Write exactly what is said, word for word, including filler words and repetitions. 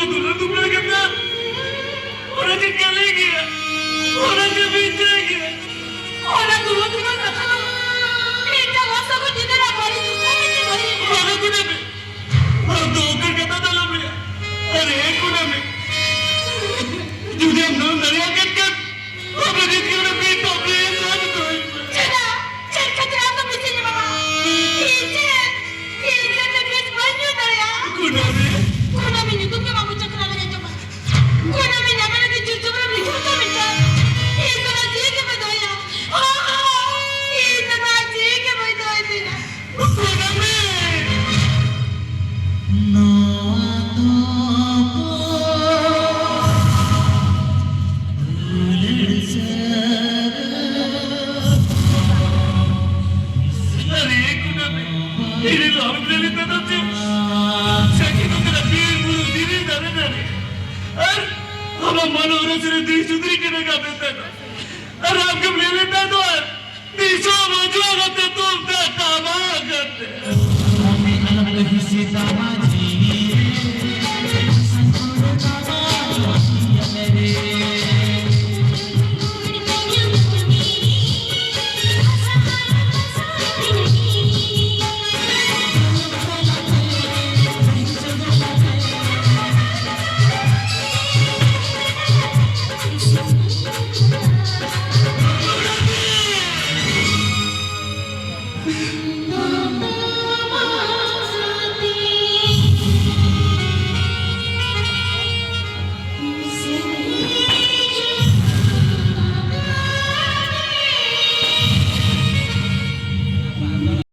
ᱫᱩᱞᱟᱹᱲ ᱫᱩᱯᱲᱟᱹ ᱠᱟᱛᱮ ᱚᱱᱟ ᱪᱮᱫ ᱠᱟᱹᱞᱤ ᱜᱮᱭᱟ, ᱚᱱᱟ ᱪᱮᱫ ᱵᱤᱪᱟᱹᱨ ᱜᱮᱭᱟ᱾ ᱚᱱᱟ ᱫᱩᱞᱟᱹᱲ ᱫᱩᱯᱲᱟᱹ ᱠᱟᱛᱷᱟ ᱫᱚ ᱢᱤᱫᱴᱟᱝ ᱚᱥᱟᱹᱜᱩᱱ ᱪᱤᱛᱟᱹᱨ ᱟᱜ ᱵᱟᱹᱲᱤᱡ ᱧᱩᱛᱩᱢ ᱛᱮ ᱵᱟᱹᱲᱤᱡ ᱵᱟᱝᱟ ᱠᱩᱱᱟᱹᱢᱤ, ᱟᱢ ᱫᱚ ᱚᱱᱠᱟᱱ ᱠᱟᱛᱷᱟ ᱫᱚ ᱟᱞᱚᱢ ᱞᱟᱹᱭᱟ᱾ ᱟᱨᱮ ᱠᱩᱱᱟᱹᱢᱤ, ᱡᱩᱫᱤ ᱟᱢ ᱱᱚᱣᱟᱢ ᱫᱟᱲᱮᱭᱟᱜ ᱠᱟᱱ ᱠᱷᱟᱱ, ᱛᱚᱵᱮ ᱱᱤᱛ ᱜᱮ ᱚᱱᱟ ᱵᱤᱥ ᱴᱟᱵᱞᱮᱴ ᱟᱹᱜᱩ ᱦᱩᱭᱩᱜᱼᱟ᱾ ᱪᱮᱫᱟᱜ? ᱪᱮᱫ ᱠᱷᱟᱹᱛᱤᱨ ᱟᱢ ᱫᱚ ᱵᱤᱥ ᱤᱧ ᱮᱢᱟᱢᱟ? ᱤᱧ ᱪᱮᱫ? ᱤᱧ ᱪᱮᱫ ᱵᱤᱥ ᱵᱟᱹᱧ ᱧᱩ ᱫᱟᱲᱮᱭᱟᱜᱼᱟ? ᱠᱩᱱᱟᱹᱢᱤ᱾ ᱠᱩᱱᱟᱹᱢᱤ ᱧᱩᱛᱩᱢ ᱜᱮ ᱵᱟᱝ ᱵᱩᱡᱷᱟᱹᱜ ᱠᱟᱱᱟ, ᱟᱞᱚᱧ ᱟᱸᱡᱚᱢᱟ᱾ ᱠᱩᱱᱟᱹᱢᱤ ᱧᱟᱢ ᱞᱟᱹᱜᱤᱫ ᱡᱩᱨ ᱡᱚᱵᱚᱨᱮᱢ ᱞᱟᱹᱭ ᱦᱚᱪᱚ ᱢᱮᱱᱛᱮ᱾ ᱤᱧ ᱫᱚ ᱱᱚᱣᱟ ᱡᱤᱣᱤ ᱜᱮ ᱵᱟᱹᱧ ᱫᱚᱦᱚᱭᱟ᱾ ᱤᱧ ᱫᱚ ᱱᱚᱣᱟ ᱡᱤᱣᱤ ᱜᱮ ᱵᱟᱹᱧ ᱫᱚᱦᱚᱭ ᱛᱤᱧᱟ᱾ ᱠᱩᱱᱟᱹᱢᱤ! ᱱᱚᱣᱟ ᱫᱚ ᱫᱩᱞᱟᱹᱲ ᱥᱟᱨᱟ᱾ ᱟᱨᱮ ᱠᱩᱱᱟᱹᱢᱤ, ᱤᱧ ᱫᱚ ᱟᱢ ᱞᱟᱹᱜᱤᱫ ᱛᱮᱫᱚ ᱪᱮᱫ ᱥᱟᱹᱠᱷᱤ ᱠᱚ ᱠᱟᱱᱟ, ᱵᱤᱨ ᱵᱩᱨᱩ ᱫᱷᱤᱨᱤ ᱫᱟᱨᱮ ᱱᱟᱹᱲᱤ, ᱟᱨ ᱟᱢᱟᱜ ᱢᱚᱱ ᱚᱨᱟᱥ ᱨᱮ ᱫᱤᱥ ᱦᱩᱫᱤᱥ ᱠᱟᱱᱟ ᱜᱟᱵᱮ ᱛᱟᱭ ᱫᱚ᱾ ᱟᱨ ᱟᱢ ᱜᱮᱢ ᱞᱟᱹᱭ ᱞᱮᱫᱟ ᱫᱚ ᱟᱨ ᱫᱤᱥᱚᱢ ᱚᱡᱚᱜ ᱠᱟᱛᱮ ᱛᱩᱢᱫᱟᱜ ᱴᱟᱢᱟᱠ ᱠᱟᱛᱮ᱾